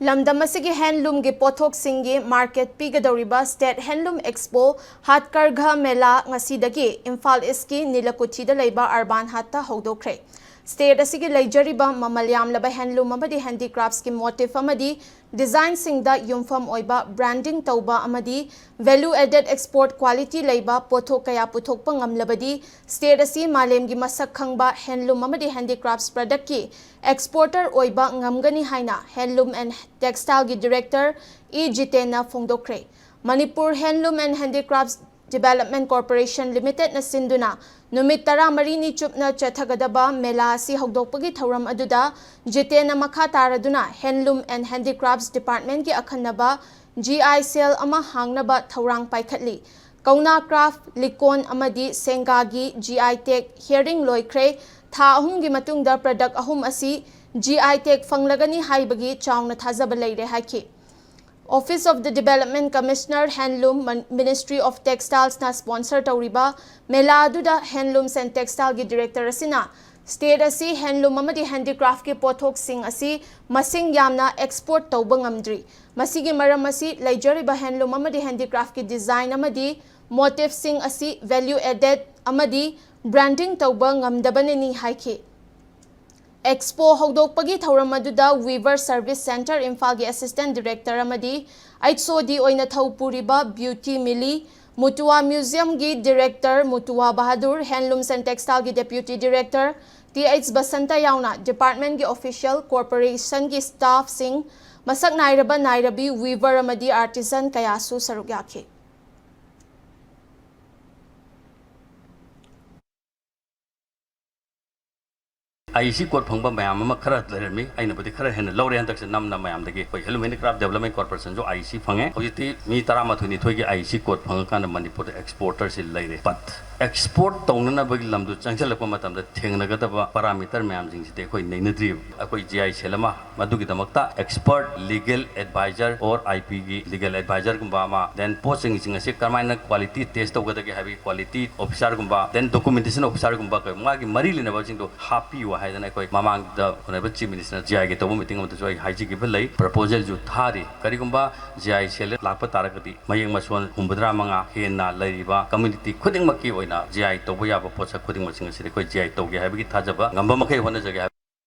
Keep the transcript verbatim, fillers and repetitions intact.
ꯂꯝꯗꯝ ꯑꯁꯤꯒꯤ ꯍꯦꯟꯂꯨꯝꯒꯤ ꯄꯣꯠꯊꯣꯛꯁꯤꯡꯒꯤ ꯃꯥꯔꯀꯦꯠ ꯄꯤꯒꯗꯧꯔꯤꯕ ꯁ꯭ꯇꯦꯠ ꯍꯦꯟꯂꯨꯝ ꯑꯦꯛꯁꯄꯣ ꯍꯥꯠꯀꯔꯘ ꯃꯦꯂꯥ ꯉꯁꯤꯗꯒꯤ ꯏꯝꯐꯥꯜ ꯏꯁꯀꯤ ꯅꯤꯂꯀꯨꯊꯤꯗ ꯂꯩꯕ ꯑꯔꯕꯥꯟ ꯍꯥꯠꯇ ꯍꯧꯗꯣꯛꯈ꯭ꯔꯦ꯫ ꯁ꯭ꯇꯦꯠ ꯑꯁꯤꯒꯤ ꯂꯩꯖꯔꯤꯕ ꯃꯃꯜ ꯌꯥꯝꯂꯕ ꯍꯦꯟꯂꯨꯝ ꯑꯃꯗꯤ ꯍꯦꯟꯗꯤꯀ꯭ꯔꯥꯐꯁꯀꯤ ꯃꯣꯇꯤꯐ ꯑꯃꯗꯤ ꯗꯤꯖꯥꯏꯟꯁꯤꯡꯗ ꯌꯨꯝꯐꯝ ꯑꯣꯏꯕ ꯕ꯭ꯔꯥꯟꯗꯤꯡ ꯇꯧꯕ ꯑꯃꯗꯤ ꯚꯦꯂꯨ ꯑꯦꯗꯦꯠ ꯑꯦꯛꯁꯄꯣꯔꯠ ꯀ꯭ꯋꯥꯂꯤꯇꯤ ꯂꯩꯕ ꯄꯣꯠꯊꯣꯛ ꯀꯌꯥ ꯄꯨꯊꯣꯛꯄ ꯉꯝꯂꯕꯗꯤ ꯁ꯭ꯇꯦꯠ ꯑꯁꯤ ꯃꯥꯂꯦꯝꯒꯤ ꯃꯁꯛ ꯈꯪꯕ ꯍꯦꯟꯂꯨꯝ ꯑꯃꯗꯤ ꯍꯦꯟꯗꯤꯀ꯭ꯔꯥꯐꯠꯁ ꯄ꯭ꯔꯗꯛꯀꯤ ꯑꯦꯛꯁꯄꯣꯔꯇꯔ ꯑꯣꯏꯕ ꯉꯝꯒꯅꯤ ꯍꯥꯏꯅ ꯍꯦꯟꯂꯨꯝ ꯑꯦꯟ ꯇꯦꯛꯁꯇꯥꯏꯜꯒꯤ ꯗꯤꯔꯦꯛꯇꯔ ꯏ ꯖꯤꯇꯦꯟꯅ ꯐꯣꯡꯗꯣꯛꯈ꯭ꯔꯦ꯫ Manipur handloom and handicrafts development corporation ꯂꯤꯃꯤꯇꯦꯗꯅ ꯁꯤꯟꯗꯨꯅ ꯅꯨꯃꯤꯠ ꯇꯔꯥꯃꯔꯤꯅꯤ ꯆꯨꯞꯅ ꯆꯠꯊꯒꯗꯕ ꯃꯦꯂꯥ ꯑꯁꯤ ꯍꯧꯗꯣꯛꯄꯒꯤ ꯊꯧꯔꯝ ꯑꯗꯨꯗ ꯖꯤꯇꯦꯟꯅ ꯃꯈꯥ ꯇꯥꯔꯗꯨꯅ ꯍꯦꯟꯂꯨꯝ ꯑꯦꯟ ꯍꯦꯟꯗꯤꯀ꯭ꯔꯥꯐꯠꯁ ꯗꯤꯄꯥꯔꯠꯃꯦꯟꯠꯀꯤ ꯑꯈꯟꯅꯕ ꯖꯤ ꯑꯥꯏ ꯁꯦꯜ ꯑꯃ ꯍꯥꯡꯅꯕ ꯊꯧꯔꯥꯡ ꯄꯥꯏꯈꯠꯂꯤ꯫ ꯀꯧꯅꯥ ꯀ꯭ꯔꯥꯐꯠ, ꯂꯤꯀꯣꯟ ꯑꯃꯗꯤ ꯁꯦꯡꯒꯥꯒꯤ ꯖꯤ ꯑꯥꯏ ꯇꯦꯒ ꯍꯤꯌꯔꯤꯡ ꯂꯣꯏꯈ꯭ꯔꯦ꯫ ꯊꯥ ꯑꯍꯨꯝꯒꯤ ꯃꯇꯨꯡꯗ ꯄ꯭ꯔꯗꯛ ꯑꯍꯨꯝ ꯑꯁꯤ ꯖꯤ ꯑꯥꯏ ꯇꯦꯒ ꯐꯪꯂꯒꯅꯤ ꯍꯥꯏꯕꯒꯤ ꯆꯥꯎꯅ ꯊꯥꯖꯕ ꯂꯩꯔꯦ ꯍꯥꯏꯈꯤ꯫ Office of the Development Commissioner Handloom, Ministry of Textiles ꯅ ꯁ꯭ꯄꯣꯟꯁꯔ ꯇꯧꯔꯤꯕ ꯃꯦꯂꯥ ꯑꯗꯨꯗ ꯍꯦꯟꯂꯨꯝꯁ ꯑꯦꯟ ꯇꯦꯛꯁꯇꯥꯏꯜꯒꯤ ꯗꯤꯔꯦꯛꯇꯔ ꯑꯁꯤꯅ ꯁ꯭ꯇꯦꯠ ꯑꯁꯤ ꯍꯦꯟꯂꯨꯝ ꯑꯃꯗꯤ ꯍꯦꯟꯗꯤꯀ꯭ꯔꯥꯐꯀꯤ ꯄꯣꯠꯊꯣꯛꯁꯤꯡ ꯑꯁꯤ ꯃꯁꯤꯡ ꯌꯥꯝꯅ ꯑꯦꯛꯁꯄꯣꯔꯠ ꯇꯧꯕ ꯉꯝꯗ꯭ꯔꯤ꯫ ꯃꯁꯤꯒꯤ ꯃꯔꯝ ꯑꯁꯤ ꯂꯩꯖꯔꯤꯕ ꯍꯦꯟꯂꯨꯝ ꯑꯃꯗꯤ ꯍꯦꯟꯗꯤꯀ꯭ꯔꯥꯐꯀꯤ ꯗꯤꯖꯥꯏꯟ ꯑꯃꯗꯤ ꯃꯣꯇꯤꯐꯁꯤꯡ ꯑꯁꯤ ꯚꯦꯂ꯭ꯌꯨ ꯑꯦꯗꯦꯗ ꯑꯃꯗꯤ ꯕ꯭ꯔꯥꯟꯗꯤꯡ ꯇꯧꯕ ꯉꯝꯗꯕꯅꯅꯤ ꯍꯥꯏꯈꯤ꯫ ꯑꯦꯛꯁꯄꯣ ꯍꯧꯗꯣꯛꯄꯒꯤ ꯊꯧꯔꯝ ꯑꯗꯨꯗ ꯋꯤꯚꯔ ꯁꯔꯚꯤꯁ ꯁꯦꯟꯇꯔ ꯏꯝꯐꯥꯜꯒꯤ ꯑꯦꯁꯤꯁꯇꯦꯟꯠ ꯗꯤꯔꯦꯛꯇꯔ ꯑꯃꯗꯤ ꯑꯩꯆ ꯑꯣ ꯗꯤ ꯑꯣꯏꯅ ꯊꯧ ꯄꯨꯔꯤꯕ ꯕ꯭ꯌꯨꯇꯤ ꯃꯤꯂꯤ, ꯃꯨꯇꯨꯋꯥ ꯃ꯭ꯌꯨꯖꯤꯌꯝꯒꯤ director Mutua Bahadur, handlooms and ꯇꯦꯛꯁꯇꯥꯏꯜꯒꯤ deputy director T H Basanta ꯌꯥꯎꯅ ꯗꯤꯄꯥꯔꯠꯃꯦꯟꯠꯀꯤ ꯑꯣꯐꯤꯁꯤꯌꯦꯜ, ꯀꯣꯔꯄꯣꯔꯦꯁꯟꯒꯤ ꯁ꯭ꯇꯥꯐꯁꯤꯡ, ꯃꯁꯛ ꯅꯥꯏꯔꯕ ꯅꯥꯏꯔꯕꯤ, ꯋꯤꯚꯔ ꯑꯃꯗꯤ ꯑꯥꯔꯇꯤꯖꯟ ꯀꯌꯥꯁꯨ ꯁꯔꯨꯛ ꯌꯥꯈꯤ꯫ ꯑꯥꯏ ꯁꯤ ꯀꯣꯗ ꯐꯪꯕ ꯃꯌꯥꯝ ꯑꯃ ꯈꯔ ꯂꯩꯔꯝꯃꯤ꯫ ꯑꯩꯅꯕꯨꯗꯤ ꯈꯔ ꯍꯦꯟꯅ ꯂꯧꯔꯦ ꯍꯟꯗꯛꯁꯦ ꯅꯝꯅ ꯃꯌꯥꯝꯗꯒꯤ꯫ ꯑꯩꯈꯣꯏ ꯍꯦꯟꯂꯨꯝ ꯍꯦꯟꯗꯤꯀ꯭ꯔꯥꯐꯠ ꯗꯤꯕꯦꯂꯞꯃꯦꯟꯠ ꯀꯣꯔꯄꯣꯔꯦꯁꯟꯁꯨ ꯑꯥꯏ ꯁꯤ ꯐꯪꯉꯦ꯫ ꯍꯧꯖꯤꯛꯇꯤ ꯃꯤ ꯇꯔꯥꯃꯥꯊꯣꯏ ꯅꯤꯊꯣꯏꯒꯤ ꯑꯥꯏ ꯁꯤ ꯀꯣꯗ ꯐꯪꯉꯀꯥꯟꯗ ꯃꯅꯤꯄꯨꯔꯗ ꯑꯦꯛꯁꯄꯣꯔꯇꯔꯁꯤ ꯂꯩꯔꯦ꯫ But ꯑꯦꯛꯁꯄꯣꯔꯠ ꯇꯧꯅꯅꯕꯒꯤ ꯂꯝꯗꯨ ꯆꯪꯁꯤꯜꯂꯛꯄ ꯃꯇꯝꯗ ꯊꯦꯡꯅꯒꯗꯕ ꯄꯦꯔꯥꯃꯤꯇꯔ ꯃꯌꯥꯝꯁꯤꯡꯁꯤꯗꯤ ꯑꯩꯈꯣꯏ ꯅꯩꯅꯗ꯭ꯔꯤꯕ꯫ ꯑꯩꯈꯣꯏ ꯖꯤ ꯑꯥꯏ ꯁꯦꯜ ꯑꯃ ꯃꯗꯨꯒꯤꯗꯃꯛꯇ ꯑꯦꯛꯁꯄꯔꯠ ꯂꯤꯒꯦꯜ ꯑꯦꯗꯚꯥꯏꯖꯔ ꯑꯣꯔ ꯑꯥꯏ ꯄꯤꯒꯤ ꯂꯤꯒꯦꯜ ꯑꯦꯗꯚꯥꯏꯖꯔꯒꯨꯝꯕ ꯑꯃ, ꯗꯦꯟ ꯄꯣꯠꯁꯤꯡꯁꯤꯡ ꯑꯁꯤ ꯀꯔꯝꯍꯥꯏꯅ ꯀ꯭ꯋꯥꯂꯤꯇꯤ ꯇꯦꯁ ꯇꯧꯒꯗꯒꯦ ꯍꯥꯏꯕꯒꯤ ꯀ꯭ꯋꯥꯂꯤꯇꯤ ꯑꯣꯐꯤꯁꯥꯔꯒꯨꯝꯕ, ꯗꯦꯟ ꯗꯣꯀꯨꯃꯦꯟꯇꯦꯁꯟ ꯑꯣꯐꯤꯁꯥꯔꯒꯨꯝꯕ, ꯃꯥꯒꯤ ꯃꯔꯤ ꯂꯩꯅꯕꯁꯤꯡꯗꯣ ꯍꯥꯞꯄꯤꯌꯨ ꯍꯥꯏꯗꯅ ꯑꯩꯈꯣꯏ ꯃꯃꯥꯡꯗ ꯑꯣꯅꯔꯦꯕꯜ ꯆꯤꯐ ꯃꯤꯅꯤꯁꯇꯔꯅ ꯖꯤ ꯑꯥꯏꯒꯤ ꯇꯧꯕ ꯃꯤꯇꯤꯡ ꯑꯃꯗꯁꯨ ꯑꯩ ꯍꯥꯏꯖꯈꯤꯕ ꯂꯩ꯫ ꯄ꯭ꯔꯄꯣꯖꯦꯜꯁꯨ ꯊꯥꯔꯤ꯫ ꯀꯔꯤꯒꯨꯝꯕ ꯖꯤ ꯑꯥꯏ ꯁꯦꯜ ꯂꯥꯛꯄ ꯇꯥꯔꯒꯗꯤ ꯃꯌꯦꯛ ꯃꯁꯣꯟ ꯍꯨꯝꯐꯨꯇꯔꯥ ꯃꯉꯥ ꯍꯦꯟꯅ ꯂꯩꯔꯤꯕ ꯀꯝꯃ꯭ꯌꯨꯅꯤꯇꯤ ꯈꯨꯗꯤꯡꯃꯛꯀꯤ ꯑꯣꯏꯅ ꯖꯤ ꯑꯥꯏ ꯇꯧꯕ ꯌꯥꯕ ꯄꯣꯠꯁꯛ ꯈꯨꯗꯤꯡꯃꯛꯁꯤꯡ ꯑꯁꯤꯗꯤ ꯑꯩꯈꯣꯏ ꯖꯤ ꯑꯥꯏ ꯇꯧꯒꯦ ꯍꯥꯏꯕꯒꯤ ꯊꯥꯖꯕ ꯉꯝꯕ ꯃꯈꯩ ꯍꯣꯠꯅꯖꯒꯦ ꯍꯥꯏꯕ